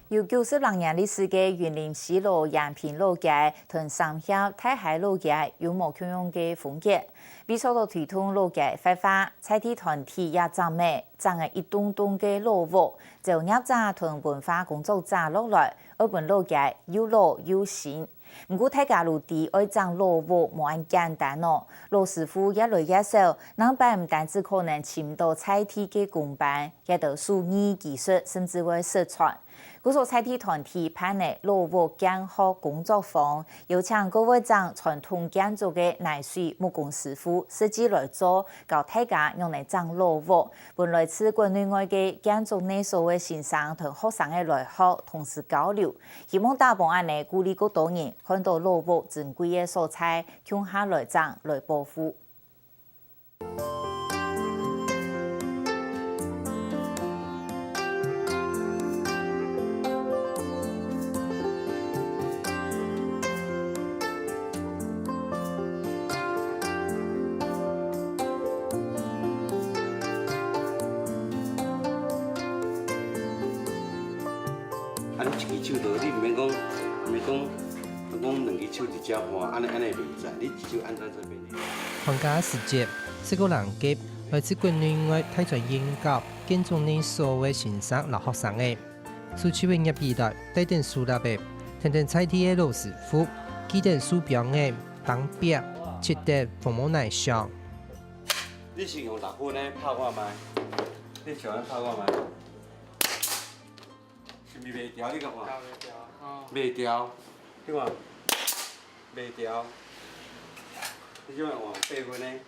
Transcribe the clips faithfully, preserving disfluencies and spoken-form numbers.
有九十零年歷史个雲林西螺延平老街同三峽大溪老街有無共樣个風格。為著推動老街活化，在地團體也正面整个一棟棟个老屋，招業者同文化工作者落來，愛分老街又老又新。毋過大家都知，愛整老屋無恁簡單哦。老師傅越來越少，人擺毋單止可能尋毋到在地个工班， 這兜手藝技術甚至會失傳。故所在地團體辦个老屋建學工作坊，邀請各位整傳統建築个泥水木工師傅實際來做，教大家仰般整老屋。分來自國內外个建築內所个先生同學生仔來學，同時交流，希望打幫恁仔鼓勵更多人看到老屋珍貴个所在，共下來整、來保護。 啊，你一支手都，你毋免講，毋免講，講兩支手一隻按呢，按呢袂使，你一支手按到這邊。 放假時節，四個人及來自國內外大專院校建築內所个先生摎學生仔，手手个業備袋帶等手lap仔，跈等在地个老師傅，鋸等手標仔、板壁，漆等紅毛泥上。你先用六分呢拍看覓，你先拍看覓。 是毋是袂牢？你共看。袂牢，哦。袂牢，你看，袂牢。你這樣換八分呢？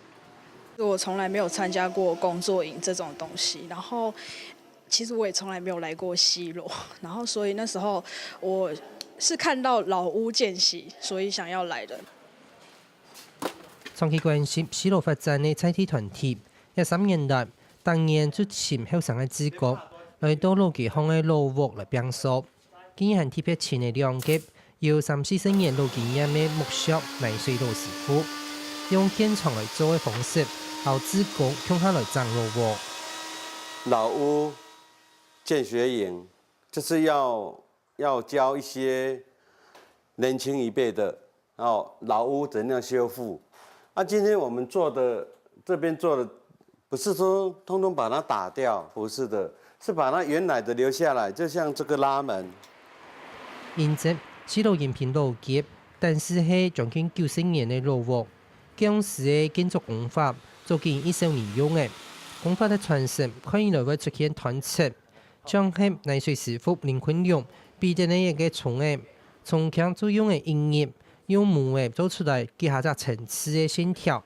我從來沒有參加過工作營這種東西，然後其實我也從來沒有來過西螺，然後所以那時候我是看到老屋見習，所以想要來的。長期關心西螺發展个在地團體，這三年來，逐年就尋後生个志工，來到老街項个老屋來拚掃。 今年還特別請了兩個有三四十年老經驗个木削泥水老師傅，用現場來做个方式，摎志工共下來整老屋。老屋建學營，就是要，要教一些年輕一輩的 哦，老屋怎樣修復？啊，今天我們做的，這邊做的，不是說通通把它打掉，不是的，是把它原來的留下來，就像這個拉門。因為西螺延平老街，單是係將近九十年个老屋，該央時个建築工法，做緊一息人用个。工法个傳承，看起來會出現斷層， 像係泥水師傅林坤勇比等个一個銃仔，重慶就用个一入，用模仔做出來幾下隻層次个線條，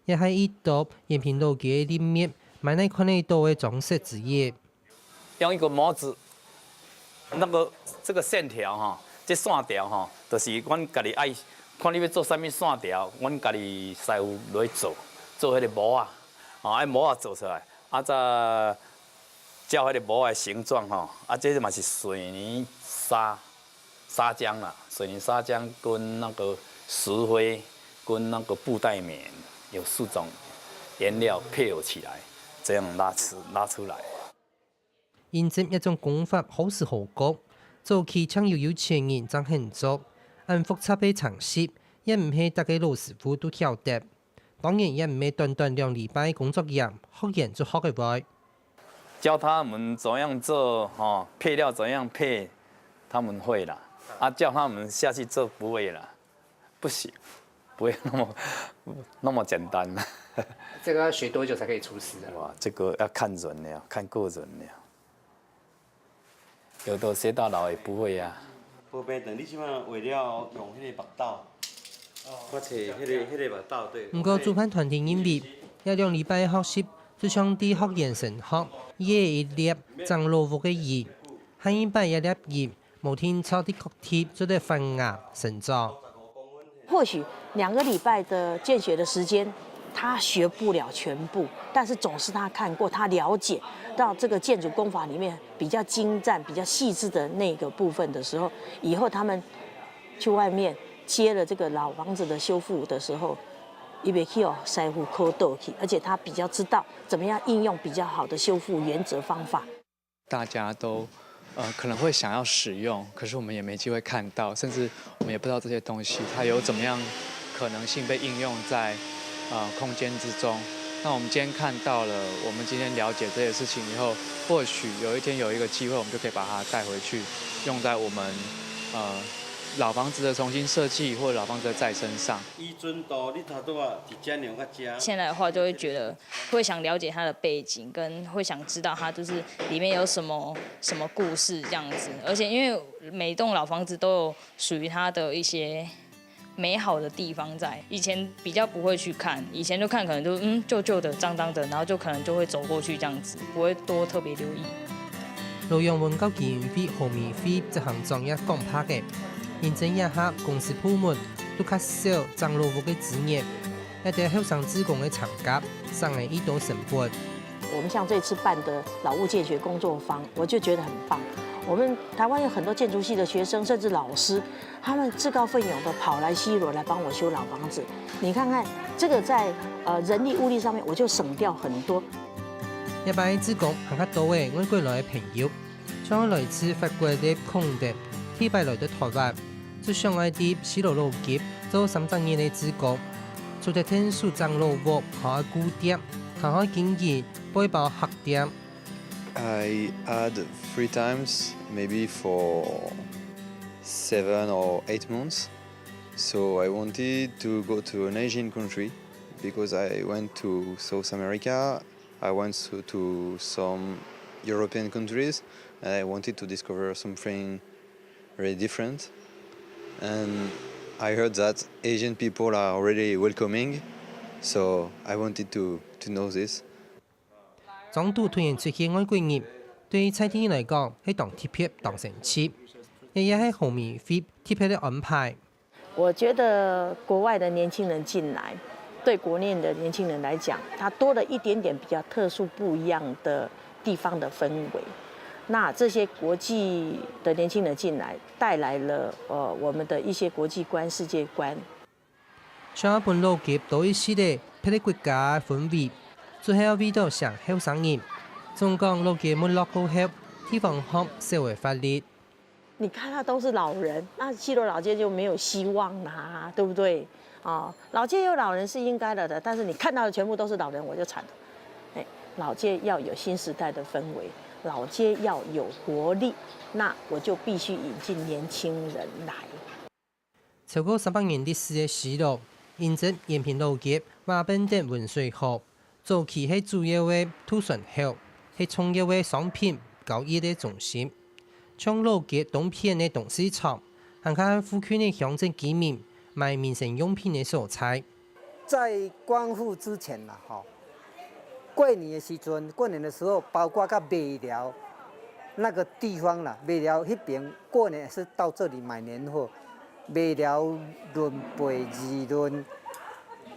也係一到延平老街个立面，滿哪看得到个裝飾之一。用一個模子，那個，這個線條吼，這線條吼，就是阮家己愛，看你欲做啥物線條，阮家己師傅來做，做彼个模仔，吼，愛模仔做出來，啊，再 照彼个模的形狀吼，啊，這嘛是水泥砂，砂漿啦，水泥砂漿跟那個石灰，跟那個布袋棉有四種原料配合起來，這樣拉出，拉出來。因為這種工法好時好過，早期淨有有錢人正肯做，恁複雜个程序，也毋係逐個老師傅都曉得。 當然也毋係短短兩禮拜工作營，學員就學會。教他們怎樣做，吼，配料怎樣配，他們會啦。啊，叫他們下去做不會啦，不行，不會那麼，那麼簡單。這個要學多久才可以出師啊？哇，這個要看人了，看個人了。 有的學到老也不會啊。無平等，你這馬為了用彼个木斗，我找彼个，彼个木斗，對。毋過主辦團體認為，這兩禮拜个學習，就像在學員先學，一個一粒整老屋个印，下一擺這粒印，無定著在各地做得發芽生長。 或許兩個禮拜的見學的時間，他學不了全部，但是總是他看過，他了解到這個建築工法裡面比較精湛、比較細緻的那個部分的時候，以後他們去外面接了這個老房子的修復的時候，伊袂去哦，師傅考倒去，而且他比較知道怎麼樣應用比較好的修復原則方法。 大家都呃，可能会想要使用，可是我们也没机会看到，甚至我们也不知道这些东西它有怎么样可能性被应用在呃空间之中。那我们今天看到了，我们今天了解这些事情以后，或许有一天有一个机会，我们就可以把它带回去，用在我们呃老房子的重新设计或者老房子的再生上。以前到你头拄仔佇遮娘个遮，现在的话就会觉得会想了解它的背景，跟会想知道它就是里面有什么什么故事这样子。而且因为每一栋老房子都有属于它的一些美好的地方在，以前比较不会去看，以前就看可能就嗯旧旧的、脏脏的，然后就可能就会走过去这样子，不会多特别留意。罗永文到基金会何美惠执行长也讲白个，認真一下公司部門都較少裝老屋个資源，一啲後生志工个參加，省了一多成本。我们像这次办的老物建学工作坊，我就觉得很棒。我们台湾有很多建筑系的学生，甚至老师，他们自告奋勇的跑来西螺来帮我修老房子。你看看这个在呃人力物力上面，我就省掉很多。這擺志工還較多个外國來个朋友，像來自法國个孔德，第一擺來到台灣，就想愛在西螺老街做三隻月个志工，除忒𢯭手裝老屋，學下顧店，還學經營背包客店。 I had three times, maybe for seven or eight months. So I wanted to go to an Asian country because I went to South America, I went to, to some European countries, and I wanted to discover something really different. And I heard that Asian people are really welcoming, so I wanted to, to know this. 莊肚突然出現外國人，對在地人來講係當特別、當神奇。這也係何美惠特別个安排。我觉得国外的年轻人进来，对国内的年轻人来讲，他多了一点点比较特殊不一样的地方的氛围。那这些国际的年轻人进来，带来了呃我们的一些国际观、世界观。想愛分老街多一息仔別个國家个氛圍，主要為著想後生人。總講老街沒落過後，地方項少个活力。你看到都是老人，那西螺老街就没有希望啦，对不对？哦，老街有老人是应该的的，但是你看到的全部都是老人，我就惨了。哎，老街要有新时代的氛围，老街要有活力，那我就必须引进年轻人来。 超過三百年歷史个西螺，因為延平老街、瓦本等溫水河，早期係主要个渡船口，係重要个商品交易个中心。像老街東片个東市場，還較附近个鄉鎮居民買民生用品个所在。在光復之前啦，吼，过年的时阵，过年的时候，包括到尾寮那个地方啦，尾寮那边过年是到这里买年货，尾寮、崙背、二崙，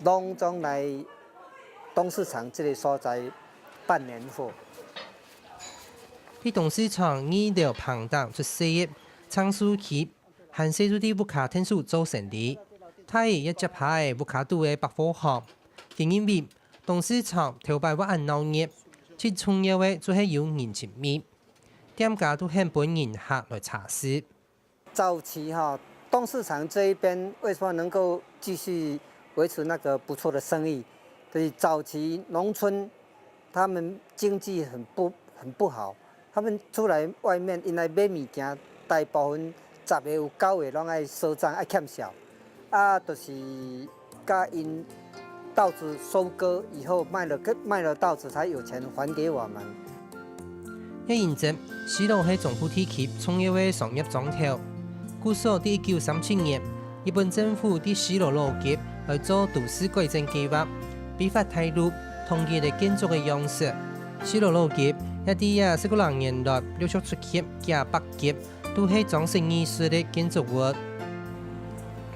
拢总来东市场这个所在办年货。去东市场二樓棚頂出細个長壽區，還細就在屋下𢯭手做生理。大姨也接下个屋下肚个百貨行，佢認為 東市場頭擺會恁鬧熱，最重要个就係有人情味，店家都肯分人客來茶食。早期哈，東市場这一边为什么能够继续维持那个不错的生意？就是早期农村他们经济很不很不好，他们出来外面因为买物件，大部分十个有九个拢爱赊账，爱欠数。 啊，就是甲因稻子收割以后卖了，卖了稻子才有钱还给我们。也因為西螺係中部地區重要个商業庄頭，故所在一九三七年，日本政府在西螺老街來做都市改正計畫，比發大路統一个建築个樣式。西螺老街也在這十幾年來陸續出現幾百間 都係裝飾藝術个建築物。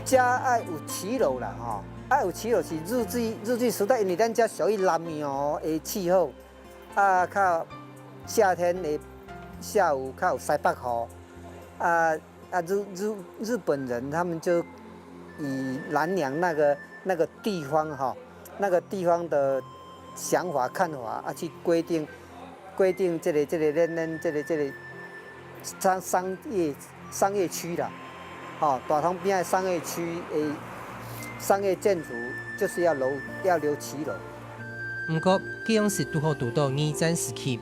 遮愛有騎樓啦吼，愛有騎樓是日治日治时代，因为咱遮属于南洋的气候，啊，较夏天的下午较有西北雨，啊啊日日日本人他们就以南洋那个那个地方哈，那个地方的想法看法啊去规定规定这个这个咱咱这个这个商商业商业区啦，吼，大通邊个商业區个商業建築就是要留要留騎樓。毋過，該央時堵好堵著二戰時期，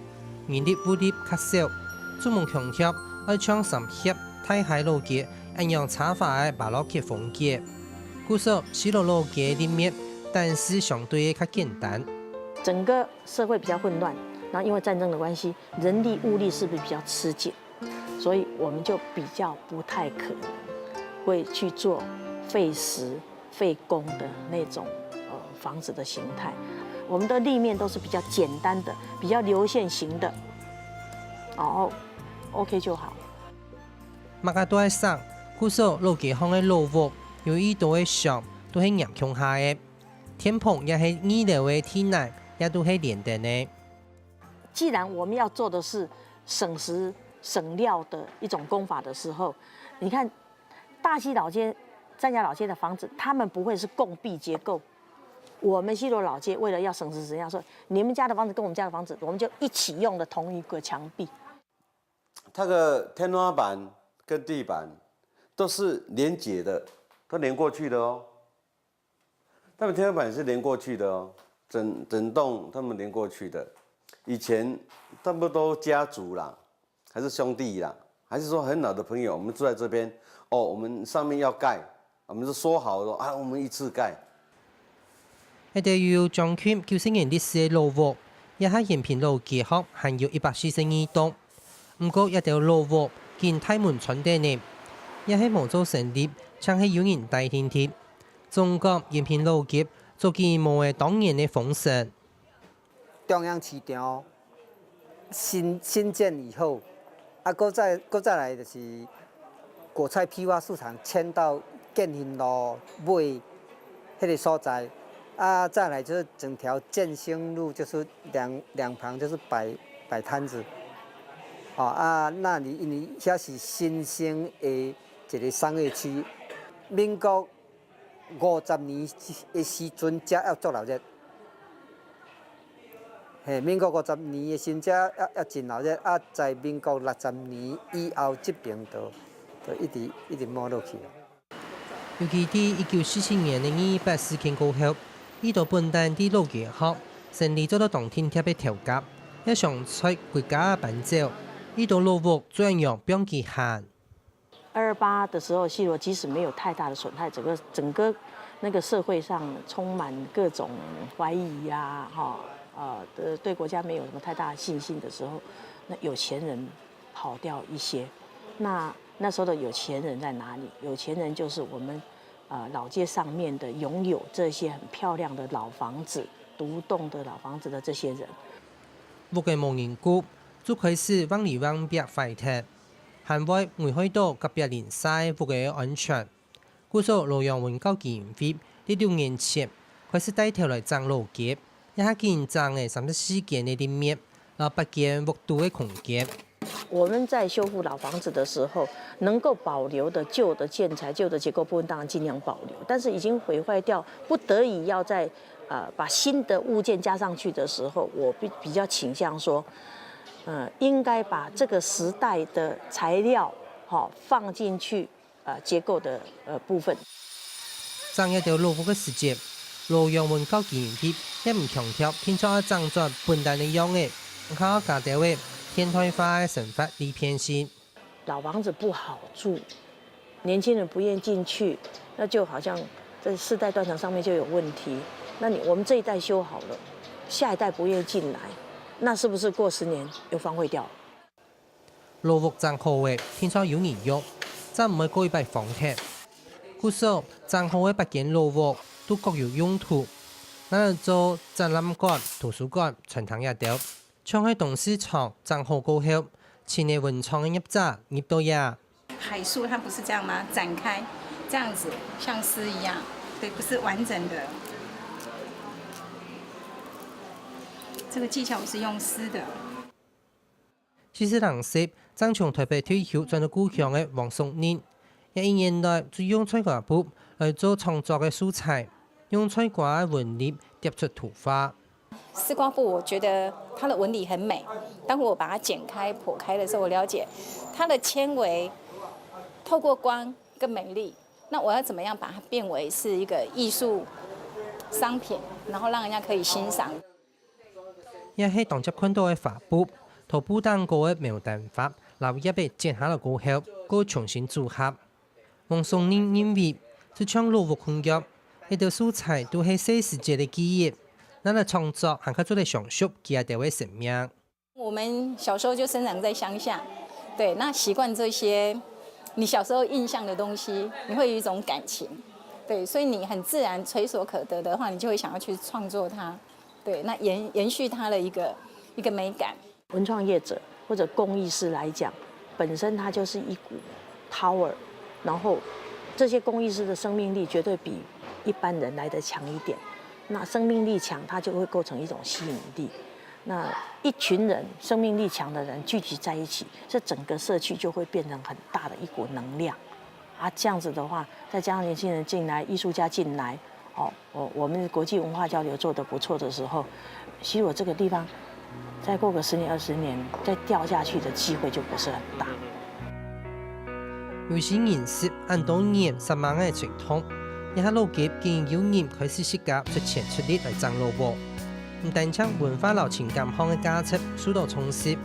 人力物力較少，朱蒙強調愛像三峽、大溪老街恁樣奢華个巴洛克風格。故所，西螺老街立面，但是相對个較簡單。整個社會比較混亂，然後因為戰爭的關係，人力物力是不是比較吃緊？所以我們就比較不太可能會去做費時費工的那種呃房子的形態。我們的立面都是比較簡單的、比較流線型的，哦，OK 就好。麼个都愛省，故所老街項个老屋，有已多个牆都係黏共下个，天棚也係二樓个地泥，也都係連等个。既然我們要做的是省時省料的一種工法的時候，你看大溪老街、三峽老街的房子，他們不會是共壁結構。我們西螺老街為了要省時省料，說你們家的房子跟我們家的房子，我們就一起用的同一個牆壁。它的天花板跟地板都是連接的，都连过去的哦。他们天花板是连过去的哦，整整栋他们连过去的。以前差不多家族啦，还是兄弟啦，还是说很老的朋友，我们住在这边，哦，我们上面要盖，我们是说好了啊，我们一次盖。該兜有將近九十年歷史个老屋，這下延平老街項還有一百四十二棟。毋過這兜老屋緊大門穿等呢，也係無做生理，淨係有人帶定定。總講延平老街早期無个當年个風神。中央市場新新建以後，啊，閣再閣再來就是果菜批發市場遷到建興路尾迄个所在，啊，再來就是整條建興路，就是兩兩旁就是擺擺攤子，哦啊，那你因為遐是新興的一个商業區，民國 五十年的時陣，才要做鬧熱。嘿，民國五十年的時陣，才要要真鬧熱，啊，在民國六十年以後，這邊就就一直一直沒落去了。尤其在一九四七年的二二八事件過後，已多本旦在老街項，生理做到當停貼个頭家，也想在國家搬走，已多老屋轉讓放佢閒。 二二八的時候，西螺即使沒有太大的損害，整個整個那個社會上充滿各種懷疑呀，哈，呃，對對國家沒有什麼太大的信心的時候，那有錢人跑掉一些。那那時候的有錢人在哪裡？有錢人就是我們呃老街上面的擁有這些很漂亮的老房子、獨棟的老房子的這些人。屋个無人顧，就開始橫裡橫壁壞忒，還會危害到隔壁鄰舍个屋个安全。 故所羅陽文教基金會在六年前開始帶頭來整老街，這下緊整个三十四間个立面，摎八間屋肚个空間。我們在修復老房子的時候，能夠保留的舊的建材、舊的結構部分，當然盡量保留。但是已經毀壞掉，不得已要再呃把新的物件加上去的時候，我比比較傾向說，呃，應該把這個時代的材料，哈，放進去 呃結構的呃部分。整這兜老屋个時節，羅陽文教基金會也毋強調定著愛整轉本旦个樣仔，毋過愛加兜仔現代化个生活利便性。老房子不好住，年輕人不願意進去，那就好像在世代斷層上面就有問題。那你我們這一代修好了，下一代不願意進來，那是不是過十年又荒廢掉了？ 老屋整好仔，定著有人用，正毋會過一擺荒忒。故所，整好个八間老屋都各有用途，拿來做展覽館、圖書館、餐廳這兜，像係東勢廠整好過後，盡多文創个業者入到這。海樹它不是這樣嗎？展開，這樣子像絲一樣，對，不是完整的。這個技巧我是用絲的。 四十零歲，正從臺北退休轉到故鄉个黃淑玲，這一年來就用菜瓜布來做創作个素材，用菜瓜个紋理疊出圖畫。丝瓜布，我觉得它的纹理很美。当我把它剪开、剖开的时候，我了解它的纤维透过光更美丽。那我要怎么样把它变为是一个艺术商品，然后让人家可以欣赏？也係當接看到个花布，同布頂高个牡丹花，摎葉仔剪下來過後，過重新組合。 黃松林認為，就像老屋共樣，這兜素材都係細時節个記憶，拿來創作，還較做得相續佢兜个生命。我们小时候就生长在乡下，对，那习惯这些你小时候印象的东西，你会有一种感情，对，所以你很自然垂手可得的话，你就会想要去创作它，对，那延延续它的一个一个美感。 文创业者或者工艺师来讲，本身它就是一股 power，然后这些工艺师的生命力绝对比一般人来得强一点。那生命力强，它就会构成一种吸引力。那一群人生命力强的人聚集在一起，这整个社区就会变成很大的一股能量。啊，这样子的话，再加上年轻人进来，艺术家进来，哦，我我们国际文化交流做得不错的时候，其实我这个地方再过个十年二十年，再掉下去的机会就不是很大。有心人識恁多年煞猛个傳統，這下老街竟有人開始自家出錢出力來整老屋。毋單淨文化摎情感項个價值受到重視，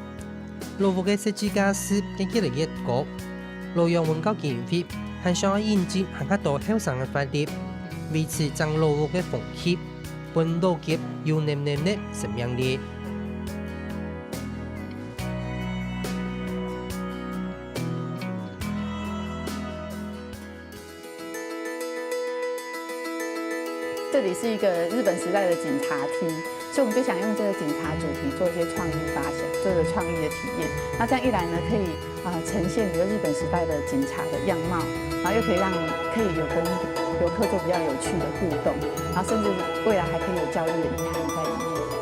老屋个設計價值也越來越高。老楊文教基金會還想愛引進還較多後生个活力，維持整老屋个風氣，分老街有淰淰个生命力。 這裡是一個日本時代的警察廳，所以我們就想用這個警察主題做一些創意發想，做一個創意的體驗。那這樣一來呢，可以啊、呃呈現比如日本時代的警察的樣貌，然後又可以讓可以有跟遊客做比較有趣的互動，然後甚至未來還可以有教育的意涵在裡面。